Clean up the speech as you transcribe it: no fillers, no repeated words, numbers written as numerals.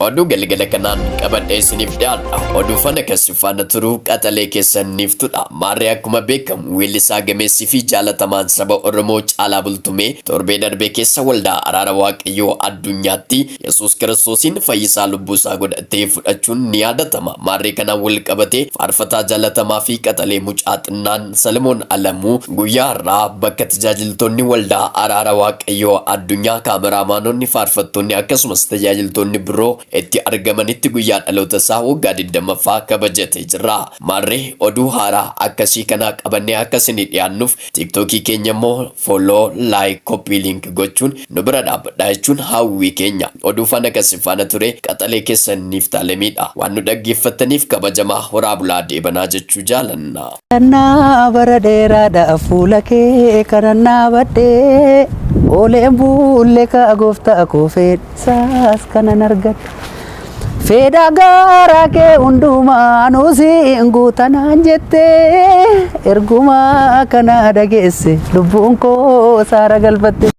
Oduu galgala kanaan qabadhee isiniif dhiyaadha. Oduu fana kasi faana turuu qaxalee keessaniif tudha. Maarree akkuma beekamu weellisaa gameessii fi jaalatamaan saba Oromoo Caalaa Bultumee torbee darbee keessa waldaa araara Waaqayyoo addunyaatti Yesuus Kiristoosiin fayyisaa lubbuu isaa godhatee fudhachuun ni yaadatama. Maarree kanaan wal qabatee faarfataa jaalatamaa fi qaxalee mucaa xinnaan Salemoon Alamuu guyyaa har'aa bakka tajaajiltoonni waldaa araara Waaqayyoo addunyaa kaameraamaanonni faarfattoonni akkasumas tajaajiltoonni biroo itti argamanitti guyyaa dhaloota isaa waggaa 20ffaa kabajatee jira. Maarree oduu haaraa akkasii kanaa qabannee akka isinii dhiyaannuuf TikTokii keenya immoo follow, like, copy link gochuun nu bira dhaabbadhaa jechuun hawwii keenya. Oduu faana kasi faana ture qaxalee keessan Niftaalemiidha. Waan nu dhaggeeffattaniif kabajamaa horaa bulaa deebanaa jechuu jaalanna. Kadhannaa bara dheeraadhaaf fuula kee kanan dhaabadhe ooleen buulle kaa gooftaa koo fedhisaas kanan argadhe. Fedha garaa kee hundumaa nuusiin guutanaan jettee ergumaa kana dhageesse lubbuun koo saara galfatte.